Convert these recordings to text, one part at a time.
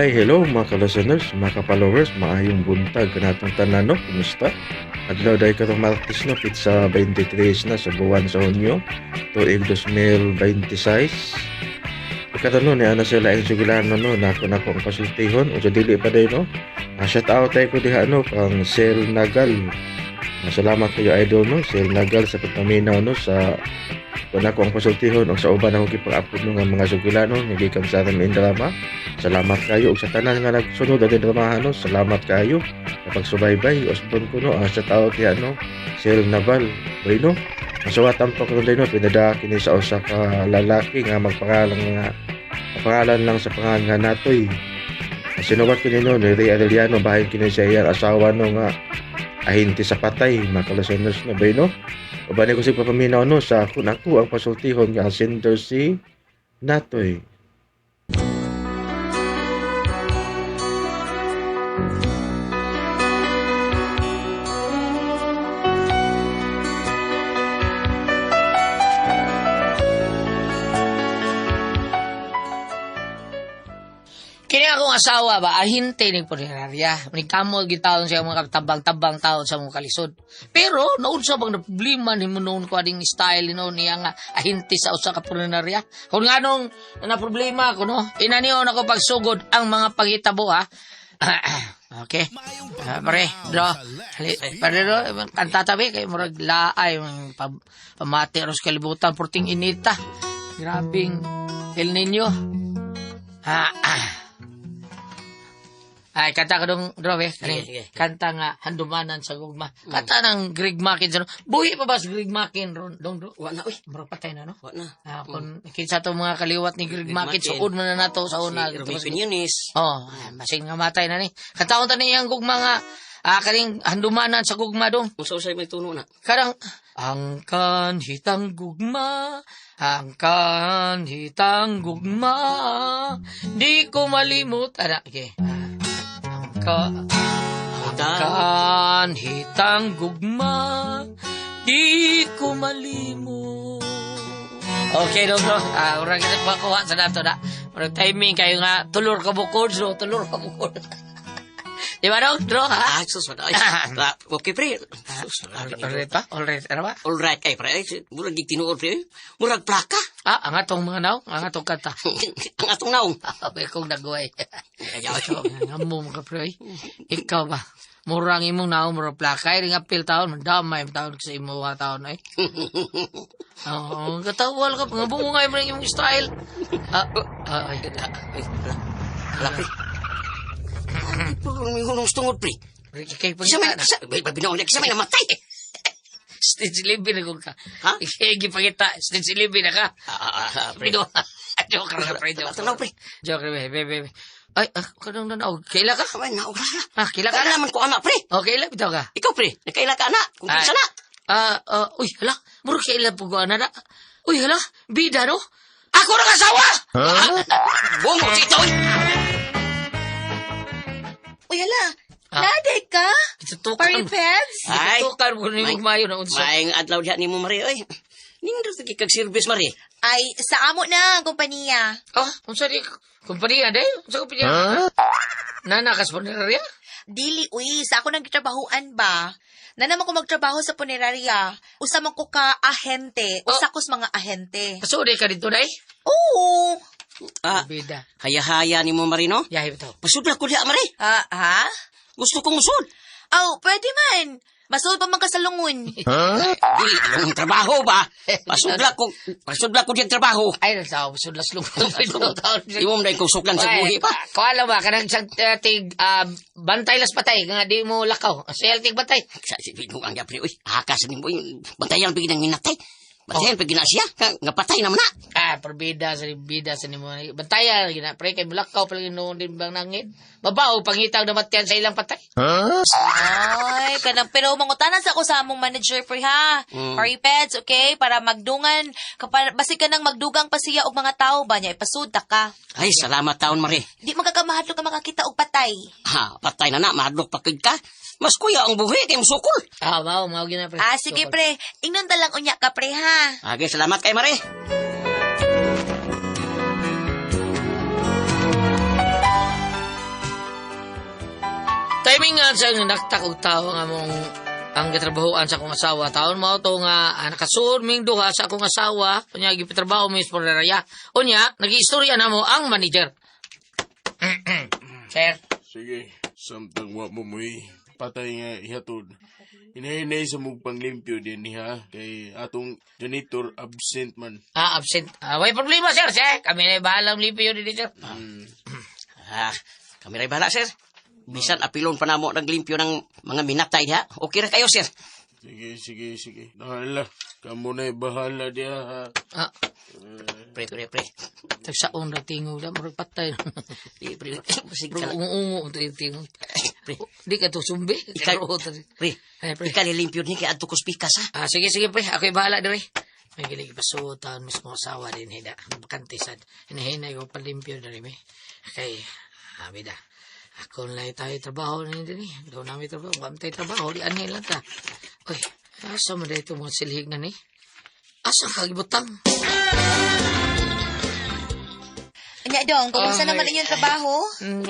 Ay, hello mga ka-listeners, mga ka-followers, maayong buntag kanatong tanan, no? Kumusta? Adlaw dahil karong Martes, no, pitsa 23 na sa buwan sa Hunyo, tuig 2026. Ikaroon, no, niya na sila ang sugilano, no, nako nako ang pasultihon, o sa dili pa day, no? Shout out tayo ko diha, no, kang Sel Nagal. Salamat kayo, idol, no, Sel Nagal sa pagpaminaw, no, sa kung ako ang pasultihon o sa uban ako gipang-upload, no, nga mga sugilano, nagikan sa ating drama. Salamat kayo ug sa tanan nga nagsunod ani dramahan, no. Salamat kayo sa pagsubaybay. Usbon ko, no, ang shout out diha, no, Sel Naval. Bueno, masuwatan pa ko no, pinada kini sa usa ka lalaki nga magpangalan nga pangalan lang sa pangalan nga Natoy. Sinuwat kini, no, ni Ray Arellano bahin kini sa iyang asawa, no, nga ahente sa patay, mga ka-listeners, no, bueno. Uban ko si papaminaw, no, sa kung ako ang pasultihon nga ang sender si Natoy. Kini akong asawa ba, ahinte ni punerarya. Manigkamot gitawon siya mga tabang-tabang taon sa mga kalisod. Pero, naunsa bang na problema ni mo noon ko ading style noon niya nga ahinte sa usa ka punerarya? Kung nga nung na problema ko, no? Inaniyon ako pagsugod ang mga pangitabo, ha? Okay. Pare, do. Pare, do. Kanta tabi, kay murag laay, mga pamati ros kalibutan, porting inita. Grabing El Nino. Ay, kanta ka dong, Robe. Sige, sige. Kanta nga, handumanan sa gugma. Kanta ng Greg Makin. Sa, buhi pa ba si Greg Makin, ron, dong, dong? Wa na, uy. Murag patay na, no? Wa na. Kung kinsa to mga kaliwat ni Greg Greg Makin, Makin. suod man na nato sa una. Si Ruby Piñones. Oh, masing nga matay na ni. Kanta ta niyang gugma nga, kaning handumanan sa gugma dong. Kung sa usay may tuno na. Karang, ang kanhitang gugma, ang kanhitang gugma, di ko malimot. Ana, okay. Ang kanhitang gugma, di ko malimot. Okay, no, bro. Urang kita pakuha sa nato na. Urang timing kayo nga, tulor ka bukod, so, tulor ka bukod. Di ba, no, bro, ha? Ah, sus, wala. Ay, okay, pre. Sus, wala. Alright ba? Alright, ano ba? All right, kay pre. Ay, murag tinuod, pre. Murag plaka. Ang atong mga naong, ang atong kanta. Ang atong naong. Abay kong nagway. Ayaw. Nga mo mga pre. Ikaw ba? Murang imong naong, murang plaka. Ay, ring apil taon, mandamay taon sa imo nga taon ay. Oo, katawal ka. Nga bungay mo rin imong style. Ay, Ay, hala. Hala, pre. Puro may hunong tungod, pre. Kay Kisa may, pangita na. kisa, may, binoong niya, kisa may namatay. Stage 11 na kung ka. Ha? Sige, pangita. Stage 11 na ka. Pre. Bino. Joke ra, pre. Joke. Tanaw, pre. Joke ra, be, be, be. Ay, kanong nanaog. Kaila ka? Ay, naog ra. Kaila ka Kaila na? man ko, anak, pre. Oh, kaila, bitaw ka. Ikaw, pre. Nakaila ka, anak. Kung Ay. kinsa na. Uy, hala. Murag kaila po ko, ana na. Uy, hala. Bida, no? Ako nang asawa! Bungo, sito, uy. Uy, hala. Ah. Naday ka? Itutukan. Paripeds? Ay. Itutukan mo ni Mayo na unsa. Maayong adlaw diha nimo, Mari, oy. Nindot lagi kag service, Mari. Ay, sa amo na ang kompanya. Unsa di kumpanya day? Unsa kumpanya? Nana kas funeraria? Dili, uy, sa ako nang gitrabahuan ba? Na naman ko magtrabaho sa punerarya. Usa man ko ka ahente. Usa ko sa mga ahente. Kasudi ka dito day? Oo. Bida. Haya-haya nimo, Mari, no? Yahi bitaw. Pasudla ko diha, Mari. Ha? Gusto kong musod. Aw, pwede man. Masuod pa man ka sa lungon. Dili ang trabaho ba? Pasudla ko diha trabaho. Ay, nagsawa mo sudlas lungkot. Imo man kong suklan sa buhi pa. Kuala ba kanang isang tig bantay las patay nga di mo lakaw. Sel tig bantay. Sa si Bino ang pre, uy. Hakas nimo bantayan pigi nang minatay. Bantayan pigi na siya, nga patay naman na. Perbida sa bida sa nimo. Bantayan gina pre kay mulakaw palagi noon din bang nangid. Babaw pangitag namatian sa ilang patay. Ay, kanang pero mangutanan sa ako sa among manager pre ha. Paripeds, okay? Para magdungan, basig ka nang magdugang pa siya og mga tao ba niya ipasuda ka. Ay, salamat taon, Mari. Di magkakamahadlok ka makakita og patay. Ha, patay na na, mahadlok pa kid ka. Mas kuya ang buhi kay musukol. Mao mao gina pre. Sige pre. Ingnon ta lang unya ka pre ha. Okay, salamat kay Mari. Timing nga sa naktak og tawo nga mong ang gitrabahoan sa akong asawa. Taon mo to nga nakasuod ming duha sa akong asawa. Unya gipatrabaho mi sa punerarya. Unya nagiistorya na mo ang manager. Sir, Sige, samtang wa mo mo'y patay nga ihatod. Hinahinay sa mong panglimpyo din ha, kay atong janitor absent man. Absent. Way problema, sir. Sir, kami na bahalang limpyo din, sir. Ah, kami ray bahala, sir. Bisan apilon pa namo naglimpyo ng mga minatay ha. Okay ra kayo, sir. Sige, sige, sige. Bahala. Kamo na'y bahala diha ha. Pre, pre, pre. Tagsaon ra tingog da murag patay. Pre, pre. Sige ka Murag lang. ungo-ungo to yung tingog. Pre, Di ka to sumbi. Pre. Ay, pre. Ikalimpyo ni kay adto ko spikas ha. Sige, sige, pre. Ako'y bahala diri. May gilig pasuotan mismo asawa din hida. Bakante sad. Hinahinay ko palimpyo diri mi. Kay, bida. Ako na tayo trabaho ni diri. Daw namin trabaho. Kami tayo trabaho. Di anhin lang ta. Uy, asa mo dito mga silhig na ni? Asa ka gibutang? Anya dong, kumusta Ay. naman inyong trabaho?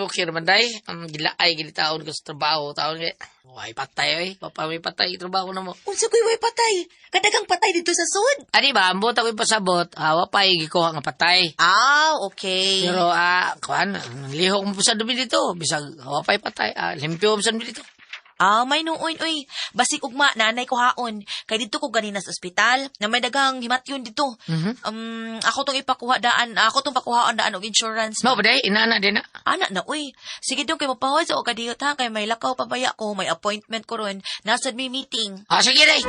Okay naman, day. Gilaay, gilitaon ko sa trabaho. Taon kay, way patay, oy. Papamay patay, trabaho na mo. Unsa ko'y way patay? Kadagang patay dito sa sud. Ani ba, ambot ako ipasabot, hawa pa, gikuha nga patay. Ah, okay. Pero, kuan, lihok mo po sa dumi dito. Bisag, hawa pa'y patay. Limpyo mo sa dumi dito. May nuoy, uy. Basig ugma, nanay ko haon. Kay dito ko ganina sa ospital, na may daghang himatyon dito. Ako tong ipakuha daan, ako tong pakuhaon daan og insurance. Mao ba, day? Inana din na. Ana na, uy. Sige dong, kay mapahod sa o kadiyot ha, kay may lakaw pabaya ko, may appointment ko ron. Nasad may meeting. Sige, day.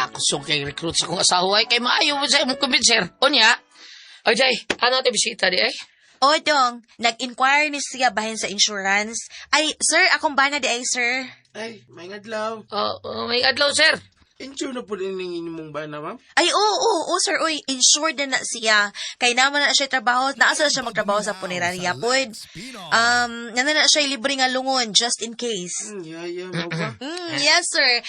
Kusog kay recruit sa akong asawa ay kay maayo mo sa imong kumbinser. Unya, ay day, ano ate bisita di ay? O, dong, nag-inquire ni siya bahin sa insurance. Ay, sir, akong bana di ay, sir. Ay, may adlaw. Oh, may adlaw, sir. Insure na po din ang inyong bana, ma'am. Ay, oo, oo, oo, sir, uy, insured na na siya. Kay naman na siya trabaho, naasa na siya magtrabaho sa punerarya pod. Nana na siya libre nga lungon, just in case. Yeah, mao ba? Yes, sir.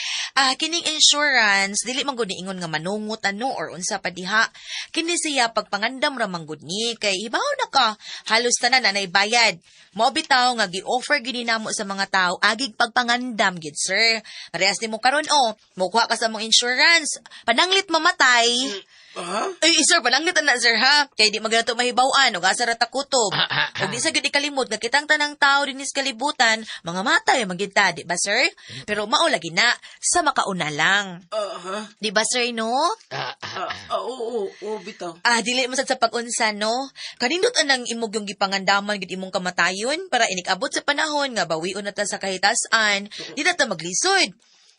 Kining insurance, dili man gud niingon nga manungot ano or unsa pa diha. Kini siya pagpangandam ra man gud ni kay hibaw na ka, halos tanan anay bayad. Mao bitaw nga gi-offer gini namo sa mga tao agig pagpangandam gid, sir. Parehas nimo karon oh, mokuha ka sa mong insurance. Pananglit mamatay. Ha? Ay, sir, pananglit na sir ha. Kay di maganato mahibaw-an ug asa ra ta kutob. Ug di sa gyud ikalimot nga kitang tanang tao dinhi sa kalibutan, mga matay man gyud ta, di ba sir? Pero mao lagi na sa makauna lang. Ha? Di ba sir no? Oo, oo, oo, bitaw. Dili mo sad sa pag-unsa no. Kanindot anang imog yung gipangandaman gid imong kamatayon para inikabot sa panahon nga bawion na ta sa kahitasan, di na ta maglisod.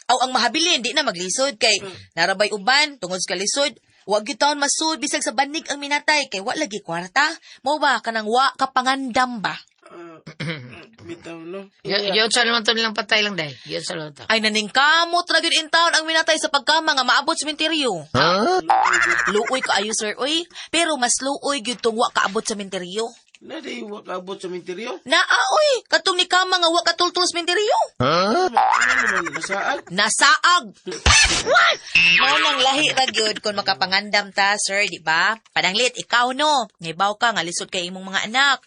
Aw ang mahabilin di na maglisod kay narabay uban tungod sa kalisod. Wa gyud taon masud bisag sa banig ang minatay kay wa lagi kwarta. Mo ba kanang wa ka pangandam ba? Bitaw, no? Yun sa naman to nilang patay lang, day. Yun sa naman to. Ay naningkamot ra gyud in town ang minatay sa pagkama nga maabot sa sementeryo. Luoy kaayo sir oy, pero mas luoy gyud tong wa kaabot sa sementeryo. Na di, wa kaabot sa menteryo? Naa oy, katong ni kama nga wa katultol sa sementeryo. Ano naman, nasaag? Nasaag. What? Mao nang lahi ra gyud kung makapangandam ta sir, di ba? Pananglit ikaw no, ngibaw ka nga lisod kay imong mga anak.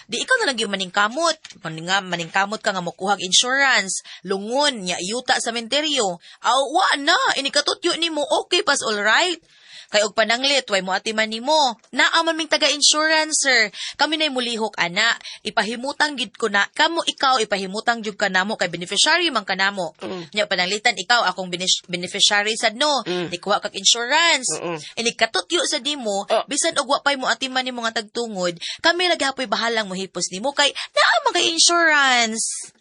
Di ikaw na lang gyud maningkamot. Maninga maningkamot ka nga mokuhag insurance, lungon nya yuta sa sementeryo. Aw wa na, inikatutyo nimo okay pas all right. Kay og pananglit, way mo atiman nimo. Naa man ming taga-insurance, sir. Kami na'y mulihok, ana. Ipahimutang gid ko na. Kamo ikaw, ipahimutang jud ka namo kay beneficiary man ka namo. Nya pananglitan ikaw akong beneficiary sad no. Nikuha kag insurance. Inikatutyo sa nimo, bisan og wa pay mo atiman nimo nga tagtungod, kami ra gyapon bahalang mohipos nimo kay naa man kay insurance.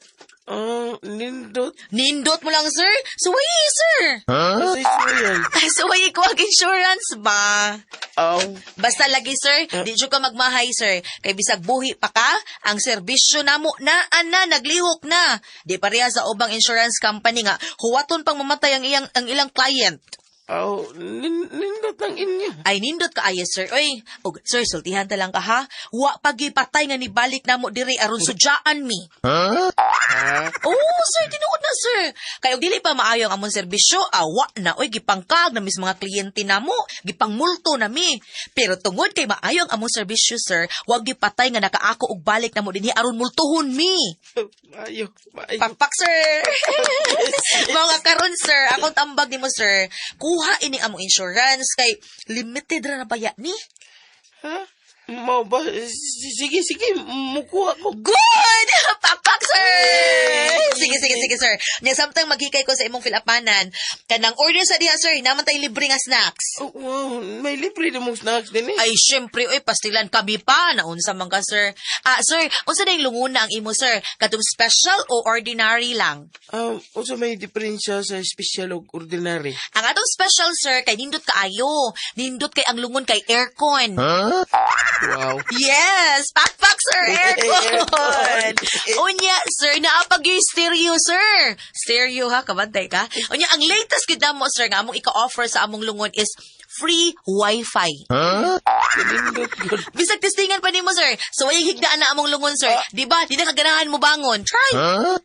Oh, nindot. Nindot mo lang, sir. Suwayi, sir. Kasi suwayan. Ay, suwayi ko ang insurance ba? Aw. Basta lagi, sir, di jud ka magmahay, sir. Kay bisag buhi pa ka, ang serbisyo namo naa na, naglihok na. Di pareha sa ubang insurance company nga, huwaton pang mamatay ang ilang client. Aw, nindot lang inyo. Ay, nindot ka ayo, sir. Oy, og sir, sultihan ta lang ka ha. Wa pagipatay nga nibalik namo diri aron sudyaan mi. Ha? Oh, sir, tinuod na, sir. Kay og dili pa maayo ang among serbisyo, awa na oy gipangkag na mis mga kliyente namo, gipangmulto na mi. Pero tungod kay maayo ang among serbisyo, sir, wa gipatay nga nakaako og balik namo dinhi aron multuhon mi. Maayo, maayo. Pakpak, sir. Mga karon, sir, akong tambag nimo, sir. Kuha ini among insurance kay limited ra na baya ni. Ha? Mao ba? Sige, sige, mukuha ko. Good! Pakpak, sir! Sige, sige, sige, sir. Nya samtang maghikay ko sa imong filapanan, kanang order sa diha, sir, naman tay libre nga snacks. Oh, wow, may libre na mong snacks din eh. Ay, syempre, oy, pastilan kami pa. Naunsa man ka, sir. Ah, sir, unsa na yung lunguna ang imo, sir? Katong special o ordinary lang? Unsa may diferensya sa special ug ordinary? Ang atong special, sir, kay nindot kaayo. Nindot kay ang lungon kay aircon. Wow. Yes! Pakpak, sir! Aircon! Unya, sir, naapag yung stereo, sir. Stereo, ha? Kabantay ka? Unya, ang latest gid mo, sir, nga among ika-offer sa among lungon is free wifi. Nindot gud. Bisag testingan pa nimo, sir. So, way higdaan na among lungon, sir. Di ba? Di na kaganahan mo bangon. Try! Wow,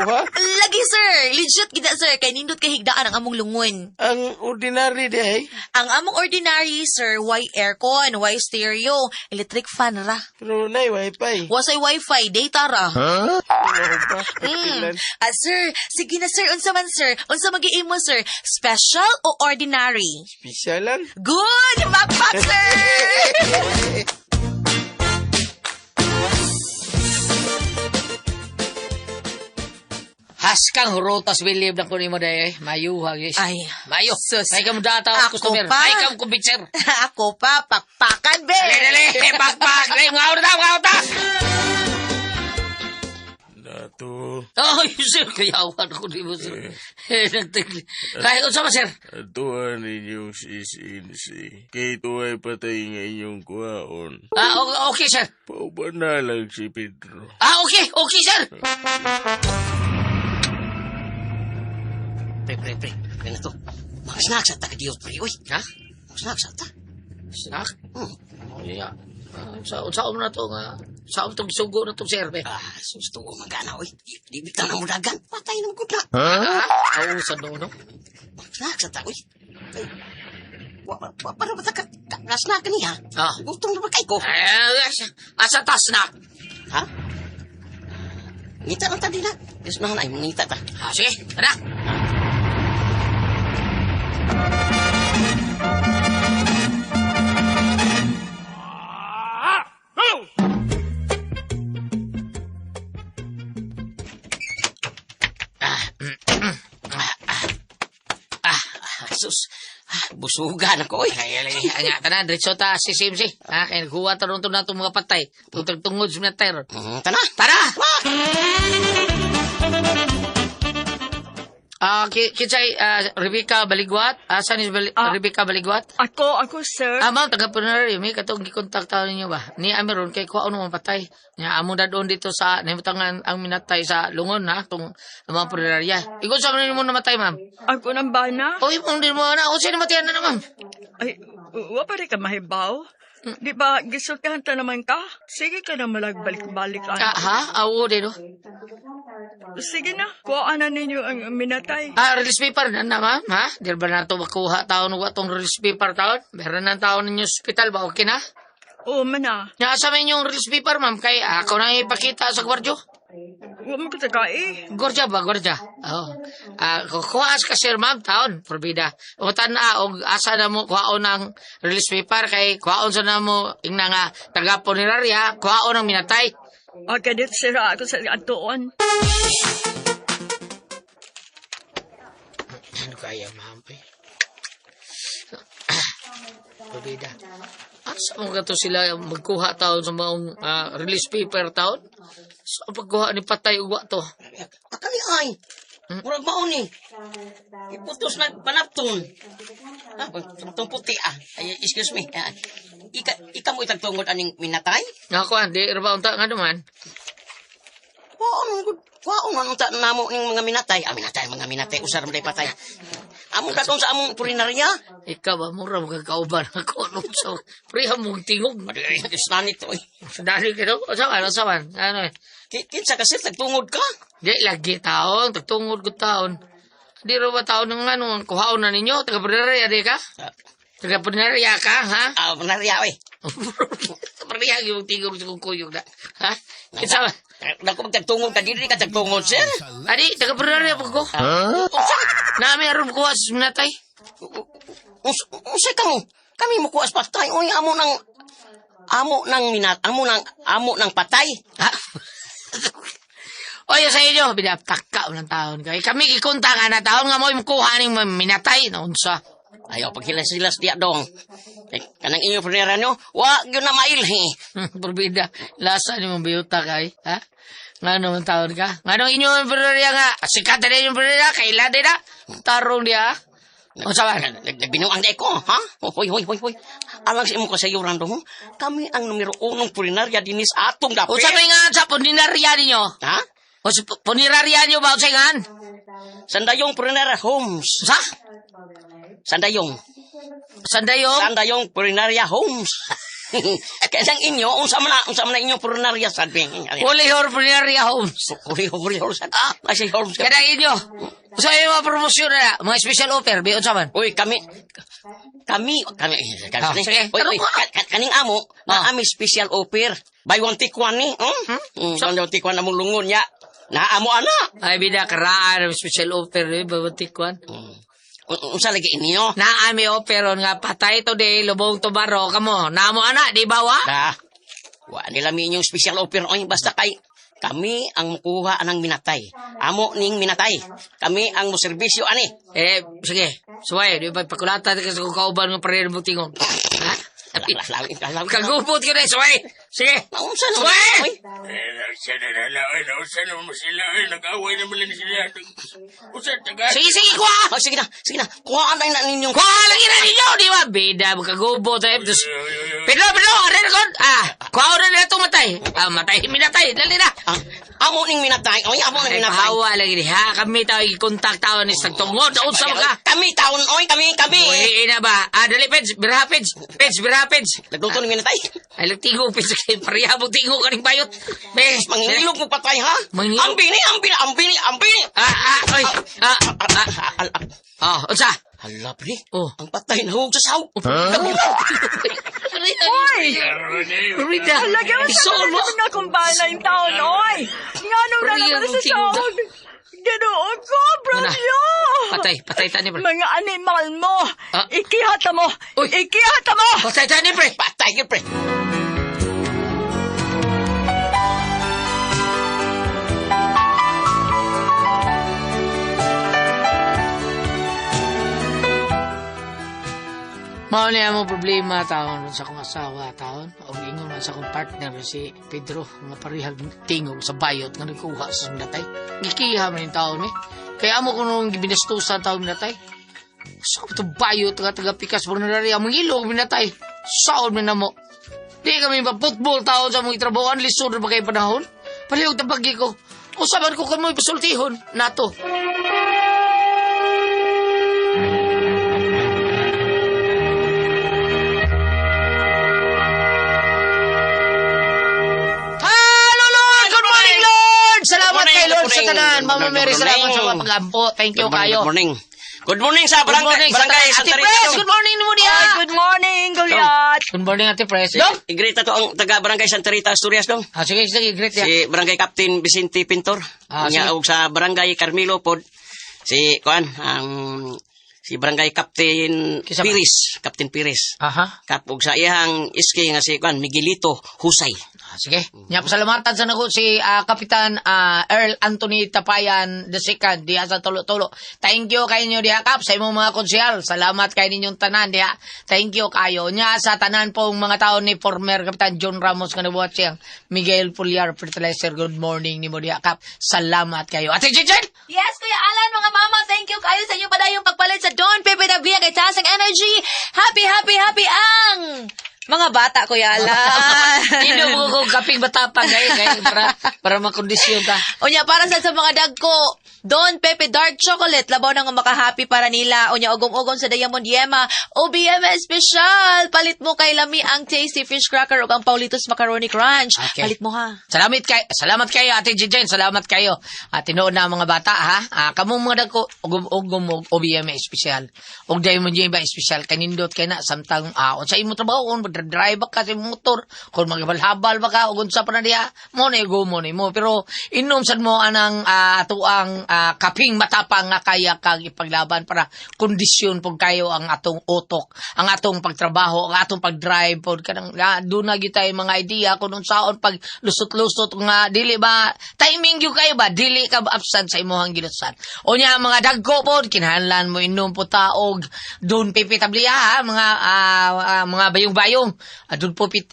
ha? Lagi, sir! Legit gid na, sir. Kay nindot kay higdaan ang among lungon. Ang ordinary di ay. Ang among ordinary, sir, why aircon, why stereo, electric fan ra. Pero nay wifi. Wasay wifi, data ra. Wow ba? Mm. Ah, sir, sige na sir, unsa man sir? Unsa magiimo sir? Special o ordinary? Special lang. Good! Makpak sir! Haskang hurutas bilib na kunin mo day. Mayo ha, guys. Ay, Mayo. sus. May kam data Ako customer. pa. May kam kumbitser. Ako pa, pakpakan be! Dali, dali. Pakpak. Dali, mga ta, mga ta. Dato, Ay, sir, kayawan ko di mo, sir. Kaya ko sama, sir. atuan ninyong sisinsi. Kay tuway patay nga inyong kuhaon. Ah, okay, sir. Pauban na lang si Pedro. Ah, okay, okay, sir. Pre, pre, pre. Pre na to. Mga snacks at taga Diyos, pre. Uy, Ha? mga snacks at ta. Snack? Hmm. Oh, yeah. Ah, sa na to nga. Sa itong sugo na itong sir, be. Ah, sus, tuo magana, uy. Di bitaw na mudagan. Patay na gud na. Ah, ah, sa no, no? Mga snacks at ta, uy. Ay, wa, wa, para ba ta ka, ka snack niya? Ah. Gutom na ba kay ko? Eh, asa ta snack? Ha? Ngita lang ta din na. Diyos na ay, ngita ta. Ah, sige, tara. Ah, Sus, ah, busugan ako, uy. Ay, ay, ay, nga, tanan, diretso ta si Simsi. Ha, kaya naghuwa ta ron to na itong mga patay. Tutag tungod sa mga tayo. Tana. Tara! Ah, kinsay, Rebecca Baligwat? Asan is Rebecca Baligwat? Ako, sir. Ah, ma'am, taga Punari, may katong gikontak tayo ninyo ba? Ni Amiron, kay kuha ano patay. Nya, amo na doon dito sa, nimutangan ang minatay sa lungon, ha? Itong mga puneraria. Ikaw sa mo namatay, ma'am? Ako ng bana. Uy, mong din mo na. O, sino namatayan na naman? Ay, wa pa rin ka mahibaw. Di ba, gisultihan ta naman ka? Sige ka na malagbalik-balik. Ah, ha? Ah, oo, din, oh. Sige na, kuha na ninyo ang minatay. Ah, release paper na na, ma'am, ha? Di ba na ito makuha taon wa tong release paper taon? Meron na taon ninyo ospital ba? Okay na? Oo man na. Nasa may inyong release paper, ma'am, kay ako na ipakita sa gwardyo. Wa mo ka tagai. Gordya ba, gordya? Oo. Ah, kukuha ka sir, ma'am, taon, probida. Utan na, og asa na mo, kuhaon ng release paper, kay kuhaon sa na mo, ingna nga, taga puneraria, kuhaon ang minatay. Ah, kadit sira ako sa atuon. Ano kaya, ma'am? Eh? Probida. Asa mo ka to sila magkuha taon sa maong release paper taon? Sa pagkuha ni patay ugwa to. Akali ay. Murag maon ni. Iputos na panapton. Ah, itong puti ah. Ay, excuse me. Ah, ika mo itagtungod aning minatay? Nga ko, di ba unta nga naman? Waon gud. Waon man unta namo ning mga minatay. Ah, minatay, mga minatay usar man day patay. Among katon sa among purinarya. Ikaw ba, mura mo kakauban ako. No, so, priha mong tingog. Isna nito eh. Dali ka to. Usawan, usawan. Ano eh. Kinsa kasi tagtungod ka? Di lagi taon, tagtungod ko taon. Di ro ba taon ng ano, ang kuhaon na ninyo? Taga Punerya, di ka? Taga Punerya ka, ha? Ah, punerya eh. Pareha yung tingog sa kong kuyog na. Ha? Kinsa ba? Dako magtagtungod ka dili ka tagtungod sir. Adi, taga Punerya po ko. Unsa? Nami aron kuha sa minatay. Unsa ka mo? Kami mo kuha sa patay. Uy, amo nang minat, amo nang patay. Ha? Oy, sa inyo, binaptaka ng taon kay. Kami gikunta nga na taon nga mo kuha ning minatay na unsa. Ayaw paghilas-hilas diya dong. Eh, kanang inyo punera nyo, wa gyud na mailhi. Probida, lasa ni mong biyuta kay, ha? Nga naman taon ka? Nga nung inyo ang punerya nga, sikat na inyong punerya, kaila din na. Tarong diya. Unsa ba? Nagbinuang di ko, ha? Hoy, hoy, hoy, hoy. Alang sa imong kasayuran dong, kami ang numero unong pulinarya dinis atong dapit. Unsa may nga sa punerya ninyo? Ha? O sa punerya nyo ba? Unsa nga? Sandayong Pulinarya Homes. Unsa? Sandayong. Sandayong? Sandayong Pulinarya Homes. Kaya sang inyo, unsa man na inyong pulinarya sabi. Holy Hor Punerya Homes. Huli, huli, huli, sad. Ah, ay, Homes. Kada inyo. Unsa yung mga promosyon na? Mga special offer, bi unsa man? Uy, kami, kami, kami, kami, Ah, sige. Uy, uy, kaning amo, na ami special offer. Buy one take one ni. Hmm? Buy one take one among lungon ya. Na amo ana. Ay, bida, karaan ang special offer, eh, babatikwan. Unsa lagi inyo? Na ami offer on nga patay today, lubong tubaro, kamo. Namo ana, di ba wa? Da. Wa nila mi inyong special offer oy basta kay kami ang mukuha anang minatay. Amo ning minatay. Kami ang moserbisyo ani. Eh, sige. Suway, di ba pakulata ka sa kauban nga pareho mo tingog. Ha? Kagubot ka na, suway. Sige. Unsa naman? Suway! Oy, Nausa na mo sila. Nag-away naman lang sila. Usa, taga. Sige, sige, kuha! Oh, sige na, sige na. Kuhaan na ninyong Kuha lagi na ninyo, di ba? Bida, magkagubot. Eh. Tapos, Pedro, Pedro, arin ko. Ah, kuha na nila itong matay. Ah, matay, minatay. Dali na. Ah, amo ning minatay. Oy, amo ning Ay, minatay. pahawa lagi ni ha. Kami tao, i-contact tao ni sa tungod. Unsa mo ka? Kami taon oy, kami kami. Uy, na ba? Ah, dali, Peds. Biraha, Peds. Peds, biraha, Peds. Nagluto ning minatay. Ay, lagtigo, Peds. Kay pareha mo tingo ka ning bayot. Be, Mangilog mo patay ha? Mangilog? Ambi ni, ambi ni, ambi ni, ambi ni. Ah, ah, oy. Ah, ah, Ah, ah, unsa? Hala, pre. Oh. Ang patay na sa sahog. Oy! Rita, Talaga sa isuon mo. mga kumbana yung taon, oy! Nga nung na Priya, naman sa tingog. sahog! Ganoon ko, Ano na? brother! Patay, patay tani, pre. Mga animal mo! Ah. Ikihata mo! Uy. Ikihata mo! Patay tani, pre. Patay yun, pre. Mao niya mo problema taon sa akong asawa taon o ingon man sa akong partner si Pedro nga parehag tingog sa bayot nga nagkuha sa natay. Gikiha man yung taon eh. Kaya amo ko nung gibinastusan taon natay. Sa to bayot nga taga pikas por na ang ilog minatay. Saon man namo. Di kami pa football taon sa mong itrabahoan lisod na ba kay panahon? Palihog tabagi ko. Usaban ko kamo ipasultihon nato. Hello, Lord! Good morning, Lord! Salamat Good morning, kay Lord good sa tanan. morning. Mama Mary, Good salamat sa morning. mga pag-ampo. Thank you Good morning, kayo. Good morning. Good morning sa Good barangay, morning sa barangay tanan. Ate Santa Rita. Pres, good morning mo niya. Ay, good morning, Goliath! Good morning, Ate Pres. Dong? Igrita to ang taga barangay Santa Rita, Asturias dong. Ah, sige, sige, great ya. Si barangay Captain Vicente Pintor. Ah, Unya sige. og sa barangay Carmelo pod si kuan ang si barangay Captain Kinsa ba? Piris, Captain Piris. Aha. Kap og sa iyang iski nga si kuan Miguelito Husay. Ah, sige. Nya pasalamatan sa nako si Kapitan Earl Anthony Tapayan II diha sa Tulo-Tulo. Thank you kay inyo diha Kap sa imong mga konsehal. Salamat kay ninyong tanan diha. Thank you kayo. Nya sa tanan pong mga taon ni former Kapitan John Ramos nga nabuhat siyang Miguel Pulyar Fertilizer. Good morning nimo diha Kap. Salamat kayo. Ate Chichen! Yes, Kuya Alan, mga mama, thank you kayo sa inyong padayong pagpalit sa Don Pepe Nabia kay Taas ang Energy. Happy, happy, happy ang Mga bata, Kuya Alan. Inom mo ko kaping matapang kay kay para makondisyon ka. Unya, para sa mga dagko, Don Pepe Dark Chocolate, labaw na nga makahappy para nila. Unya, ugom-ugom sa Diamond Yema, OBM Special. Palit mo kay Lami ang Tasty Fish Cracker ug ang Paulitos Macaroni Crunch. Okay. Palit mo ha. Salamat kayo Ate Jijen, salamat kayo. At tinuod na ang mga bata ha. Ah, kamong mga dagko ugom-ugom og OBM espesyal. Og Diamond Yema espesyal kanindot kay na samtang unsa imo trabaho kung drive ka sa imong motor, kung magabalhabal ba ka ug unsa pa na diha, mo na mo ni mo. Pero inom sad mo anang atuang kaping matapang nga kaya kang ipaglaban para kondisyon pud kayo ang atong utok, ang atong pagtrabaho, ang atong pagdrive pod kanang doon na gyud tayo mga idea kung unsaon pag lusot-lusot nga dili ba timing gyud kayo ba dili ka ba absent sa imong gilusan. Unya mga dagko pod kinahanglan mo inom po taog Don Pepe Tablia ha, mga mga bayong-bayong.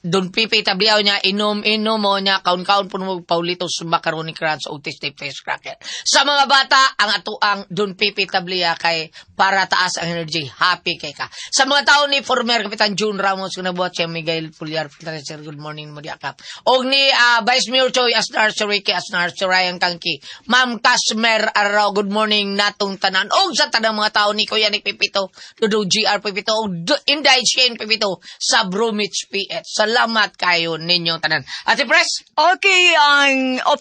Don Pepe Tablia nya inom-inom mo nya kaon-kaon po mo Paulitos Macaroni Crunch o Tasty Fish Cracker. Sa mga bata ang atuang Don Pepe Tablia kay para taas ang energy, happy kay ka. Sa mga tao ni former Kapitan June Ramos kinabuhat siya Miguel Pulyar Sir, good morning mo diakap. Og ni Vice Mayor Choi Asnar, Sir Ricky Asnar, Sir Ryan Kangki, Ma'am Casmer Arao, good morning natong tanan. Og sa tanang mga tao ni Kuya Nick Pipito, Dudu GR Pipito, og Inday Shane Pipito sa Bromwich PH. Salamat kayo ninyong tanan. Ate Pres, Okay, ang op,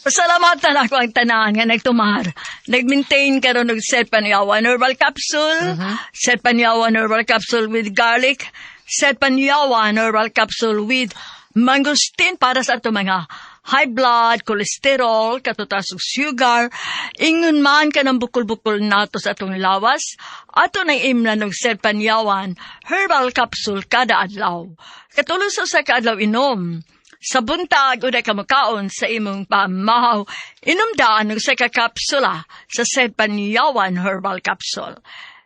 pasalamatan ako ang tanan nga nagtumar. Nag-maintain karon og Set Panyawan herbal capsule, Set Panyawan herbal capsule with garlic, Set Panyawan herbal capsule with mangosteen para sa ato mga high blood, cholesterol, katutas ug sugar, ingon man ka ng bukol-bukol nato sa atong lawas, ato nang imlan og Set Panyawan herbal capsule kada adlaw. Katulong sa usa ka adlaw inom. Sa buntag, unay ka makaon sa imong pamahaw, inom daan og usa ka kapsula sa Set Panyawan Herbal Capsule.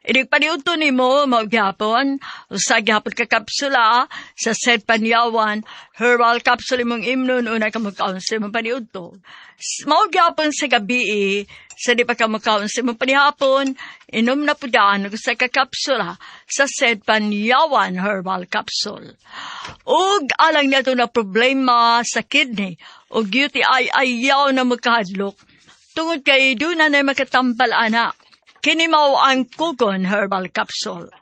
Inig paniudto nimo mao gyapon, usa gyapon ka kapsula sa Set Panyawan Herbal Capsule imong imnon unay ka makaon sa imong paniudto. Mao gyapon sa gabi, sa di pa ka makaon sa imong panihapon, inom na pud daan og usa ka kapsula sa Set Panyawan Herbal Capsule. Ug alang nato na problema sa kidney o UTI ayaw na magkahadlok tungod kay doon na makatambal ana. Kini mao ang Kugon Herbal Capsule.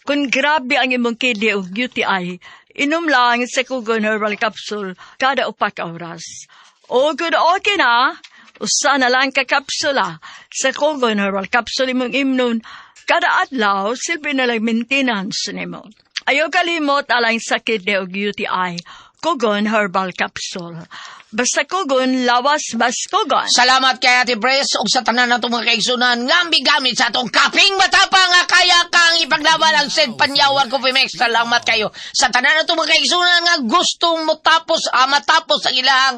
Kung grabe ang imong kidney o UTI, inom lang sa Kugon Herbal Capsule kada upa ka oras. O kung okay na, usa na lang ka kapsula sa Kugon Herbal Capsule imong imnon kada adlaw, silbi na lang maintenance nimo. Ayaw kalimot alang sa kidney o UTI, Kugon Herbal Capsule. Basta Kugon, lawas bas Kugon. Salamat kay Ate Pres ug sa tanan natong mga kaigsunan nga gamit sa atong kaping matapang nga kaya kang ipaglaban ang Sid Panyawan Coffee Mix. Salamat kayo sa tanan natong mga kaigsunan nga gustong mo tapos matapos ang ilang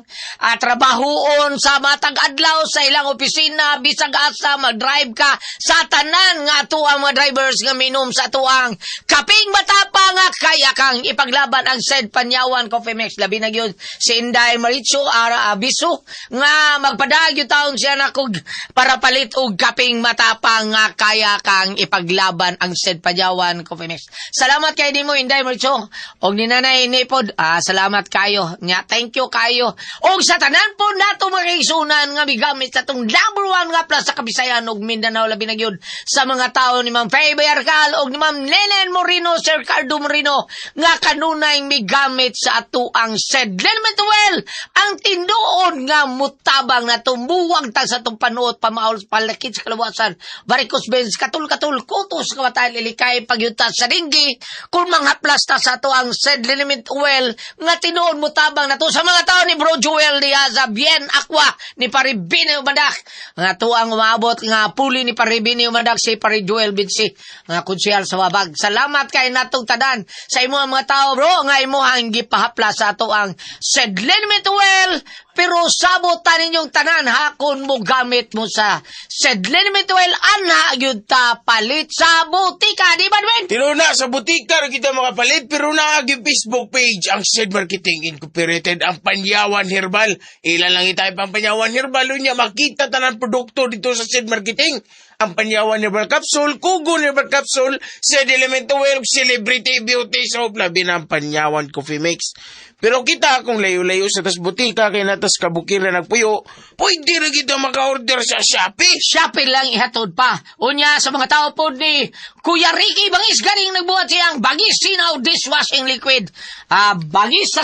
trabahoon sa matag adlaw sa ilang opisina bisag asa mag-drive ka sa tanan nga ato ang mga drivers nga minom sa atuang kaping matapang nga kaya kang ipaglaban ang Sid Panyawan Coffee Mix. Labi na gyud si Inday Maricho Ara Abiso nga magpadagyo taon siya na kog para palit og kaping matapang nga kaya kang ipaglaban ang Sid Panyawan Coffee Mix. Salamat kay nimo Inday Maricho og ni Nanay Nipod. Salamat kayo. Nya thank you kayo. Og sa tanan po nato mga kaigsunan nga migamit sa atong number one nga plus sa Kabisayan ug Mindanao labi na gyud sa mga tao ni Ma'am Faye Bayarcal og ni Ma'am Lelen Moreno, Sir Cardo Moreno nga kanunay migamit sa atuang Sed Well ang tinuod nga mutabang na tumuwag ta sa atong panuot pamaol palakit sa kalawasan varicose veins katul-katul kutos kamatayan ilikay pagyuta sa ringgi kung manghaplas ta sa atuang Sed Liniment Oil nga tinuod mutabang na to sa mga tao ni Bro Joel diha sa Bien Aqua ni Pare Bini Umandak nga tuang umabot nga puli ni Pare Bini Umandak si Pare Joel Binsi nga konsehal sa Wabag. Salamat kay natong tanan sa imo ang mga tao bro nga imo ang gipahapla sa ato ang Sed Liniment Oil, pero sabot ta ninyong tanan hakon mo gamit mo sa Sed Liniment Oil anha gyud ta palit sa butika, di ba Dwayne? Tinuna sa butika ra kita makapalit pero naa gyud Facebook page ang Sed Marketing Incorporated ang Panyawan Herbal. Ila lang itay pang Panyawan Herbal unya makita tanan produkto dito sa Sed Marketing. Ang Panyawan Herbal Capsule, Kugon Herbal Capsule, Sed Elemento Well, Celebrity Beauty Soap, labi na ang Panyawan Coffee Mix. Pero kita kung layo-layo sa tas butika kay natas kabukiran nagpuyo, pwede ra kita maka-order sa Shopee. Shopee lang ihatod pa. Unya sa mga tao po ni Kuya Ricky Bangis galing nagbuhat siyang Bangis Sinaw Dishwashing Liquid. Ah, bangis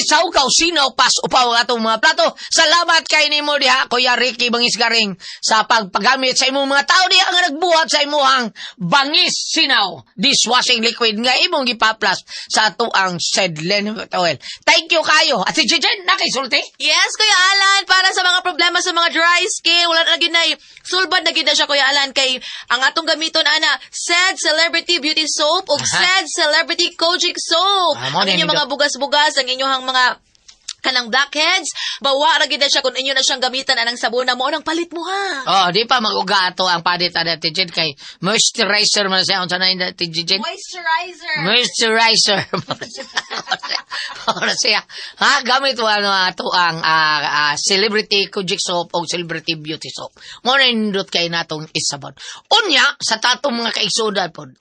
sa ukaw sinaw pas upaw ang atong mga plato. Salamat kay nimo diha, Kuya Ricky Bangis Garing, sa pagpagamit sa imong mga tao diha nga nagbuhat sa imuhang Bangis Sinaw Dishwashing Liquid nga imong gipaplas sa atoang Sedlen Oil. Thank you kayo. At si Jijen, nakisulti? Yes, Kuya Alan, para sa mga problema sa mga dry skin, wala na gyud na sulbad na gyud na siya, Kuya Alan, kay ang atong gamiton ana, Said Celebrity Beauty Soap ug Said Celebrity Kojic Soap. Ah, mao Ang na inyong mga bugas-bugas, ang inyong mga kanang blackheads, bawa ra gyud na siya kung inyo na siyang gamitan anang sabon na mo nang palit mo ha. Oh, di pa mag-uga ato ang padit ana Tijen kay moisturizer man siya unsa na yung Tijen? Moisturizer. Moisturizer. Ora siya. Ha, gamit mo ano ato ang Celebrity Kojic Soap o Celebrity Beauty Soap. Mo na nindot kay natong isabon. Unya sa tatong mga kaigsuonan pod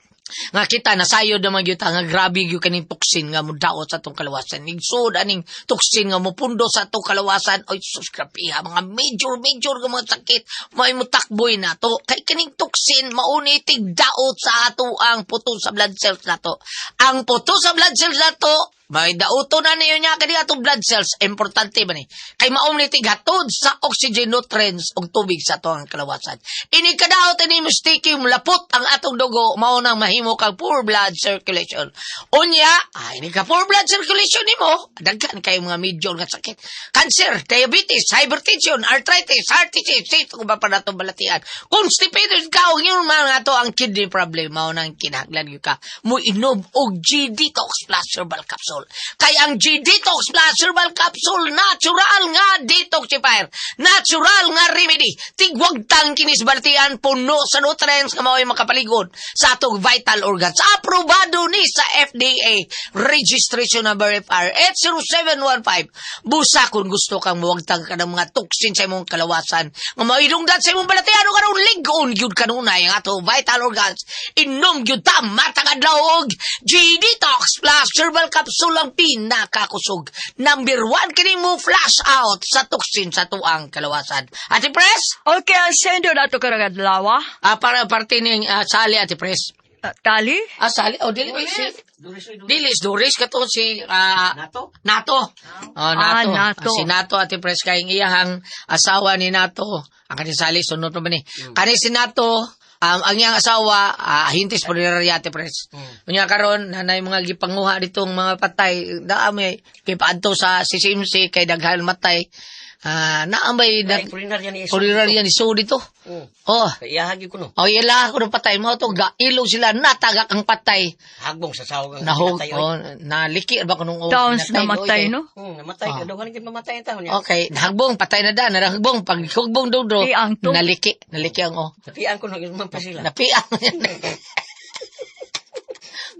nga kita nasayod naman gyud ta nga grabe gyud kaning toxin nga mudaot sa atong kalawasan. Igsod aning toxin nga mupundo sa atong kalawasan. Oy sus, grabe ha, mga major major nga mga sakit may mutakboy nato. Kay kaning toxin mauni tigdaot sa ato ang puto sa blood cells nato. Ang puto sa blood cells nato may dauto na niyo niya kani atong blood cells, importante ba ni kay maom ni tighatod sa oxygen, nutrients ug tubig sa atong kalawasan. Ini kadaot ini mistake lapot ang atong dugo, mao nang mahimo kang poor blood circulation. Unya ay ini ka poor blood circulation nimo, daghan kay mga major nga sakit: cancer, diabetes, hypertension, arthritis, heart disease, ito ba pa nato balatian, constipated ka ug yun man ato ang kidney problem. Mao nang kinahanglan gyud ka mo inom og G Detox Plus Herbal Capsule. Kay ang G Detox Plus Herbal Capsule, natural nga detoxifier, natural nga remedy. Tigwagtang kinis balatian, puno sa nutrients nga mao'y makapaligod sa atong vital organs. Aprobado ni sa FDA, registration number FR 80715. Busa kung gusto kang muwagtang ka ng mga toxin sa imong kalawasan nga maidungdan sa imong balatian o karon lig-on gyud kanunay ang atong vital organs, inom gyud ta matag adlaw og G Detox Plus Herbal Capsule, ang pinakakusog. Number one kini mo flush out sa toxin sa tuang kalawasan. Ate Pres? Okay, ang sendo nato karong adlaw. Ah, para parte ning sali, Ate Pres. Tali? Ah, sali. Oh, dili si dili is Doris kato si Nato? Nato. Oh, Nato. Ah, Nato. Ah, si Nato, Ate Pres, kay ang iyahang asawa ni Nato. Ang kani sali sunod pa ba ni? Kani si Nato, ang iyang asawa, hintis punerarya, Ate Pres. Unya karon nanay mga gipanguha ditong mga patay, naa may kay paadto sa CCMC kay daghan matay. Ah, naa may Ay, punerarya ni Iso. punerarya ni Su dito. Oh. Iyahag ko no. Oh, ila ko patay mo to gailog sila natagak ang patay. Hagbong sa sawag ang Nahog, pinatay, oy. oh, naliki ba kunong oh, Towns pinatay, namatay, oy, no? Namatay. Ah. Kaduhan gid mamatay ang taon niya. Okay, nahagbong patay na da, nahagbong pag hugbong dodro, Di ang to. naliki, naliki ang oh. Napian ko no man pa sila. Napiang.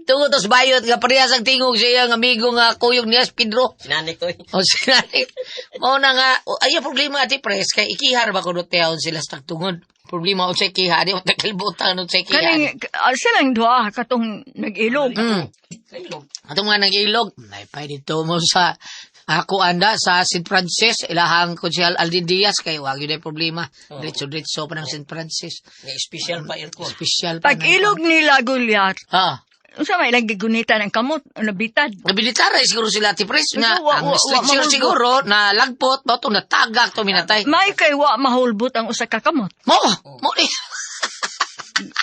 Tungod tos bayot nga parehas ang tingog sa iyang amigo nga kuyog niya Pedro. Sinanik to. O sinanik. Mao na nga, o, ay ang problema, Ate Pres, kay ikihar ba kuno teon sila sa tagtungod. Problema unsay ikiha, di mo tagalbutan unsay ikiha. Kaning, silang duha katong nag-ilog. Atong mga nag-ilog, may pa dito mo sa ako anda sa St. Francis, ilahang Konsehal Aldin Diaz kay wag yun ay problema. Diretso-diretso pa ng St. Francis. Nga special pa aircon. Special pa. Pag ilog nila Goliath, Ha. unsa may ilang gigunitan ang kamot, nabitad. Nabilitara siguro sila ti Pres nga Wa- ang wa stretcher mahulbot. siguro na lagpot ba to natagak to minatay. May kay wa mahulbot ang usa ka kamot. Mo, mo ni.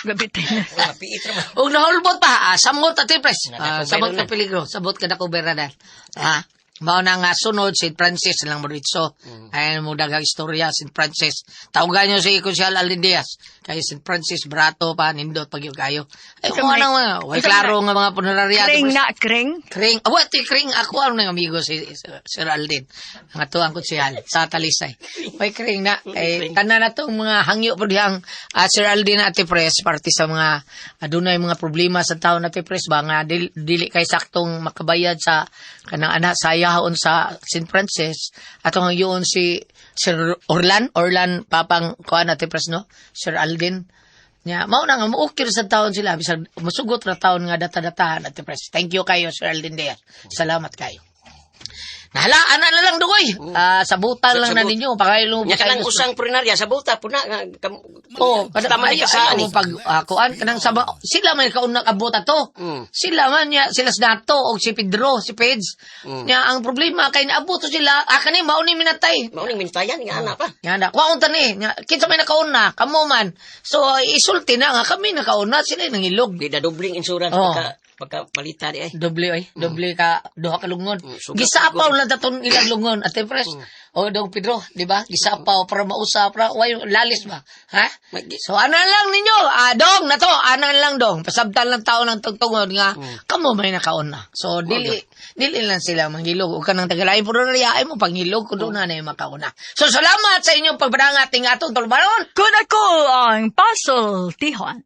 Gabitay na. Wala piit ra man. Ug nahulbot pa, samot Ate Pres. Nakakubero Samot na. ka peligro, sabot ka na kuberadan. Ha? Mao na nga sunod St. Francis lang mo dito. Ay mo daghang istorya St. Francis. Tawagan niyo si Konsehal Aldin Diaz. Kay St. Francis brato pa nindot pag kayo. Ay Unsa mo may- na mga way unsa klaro nga mga punerarya. Ate Kring Pres. na, kring. Kring. Oh, what kring ako ano ng amigo si Sir Aldin. Ang ato ang konsehal sa Talisay. May kring na eh tanan na tong mga hangyo po dihang Sir Aldin Ate Pres parte sa mga adunay mga problema sa taon, Ate Pres ba nga dili kay saktong makabayad sa kanang anak sayang. ayahon sa St. Francis. Atong yun si Sir Orlan, Orlan Papang kuan, Ate Pres, no? Sir Alvin. Nya, mao na nga muukir sa taon sila bisag musugot ra taon nga data-datahan, Ate Pres. Thank you kayo, Sir Alvin Diaz. Salamat kayo. Nahala, ana na lang, dugoy. Ah, sabutan lang na Sabut. ninyo. Pakaylo Nya kanang usang punerarya sa buta po na nga Oh, tama ni ayaw, kasaan ayaw eh. mo pag kuan kanang sa sila may kaunang abot ato. Sila man niya, sila sa Nato og si Pedro, si Peds. Nya ang problema kay naabot to sila, ah, kani mao ni minatay. Mao ning mintayan nga ana pa. Nga na, kuwaon ta ni, nya, kinsa may nakauna, kamo man. So isulti na nga kami nakauna, sila nangilog. Di da dobling insurance pagka pagka balita di ay. Doble oy, doble ka duha ka lungon. Sugat Gisapaw lang taton ilang lungon, Ate Pres. O Dong Pedro, di ba? Gisapaw para mausap para way lalis ba? Ha? So ana lang ninyo, ah, dong na to, ana lang dong. Pasabtan lang tao ng tugtungon nga kamo may nakauna. So dili dili lang sila manghilog ug kanang tagalain puro na ay mo panghilog kuno na na yung makauna. So salamat sa inyong pagpadangat ting atong tulubanon. Kun ako ang Puzzle Tihon.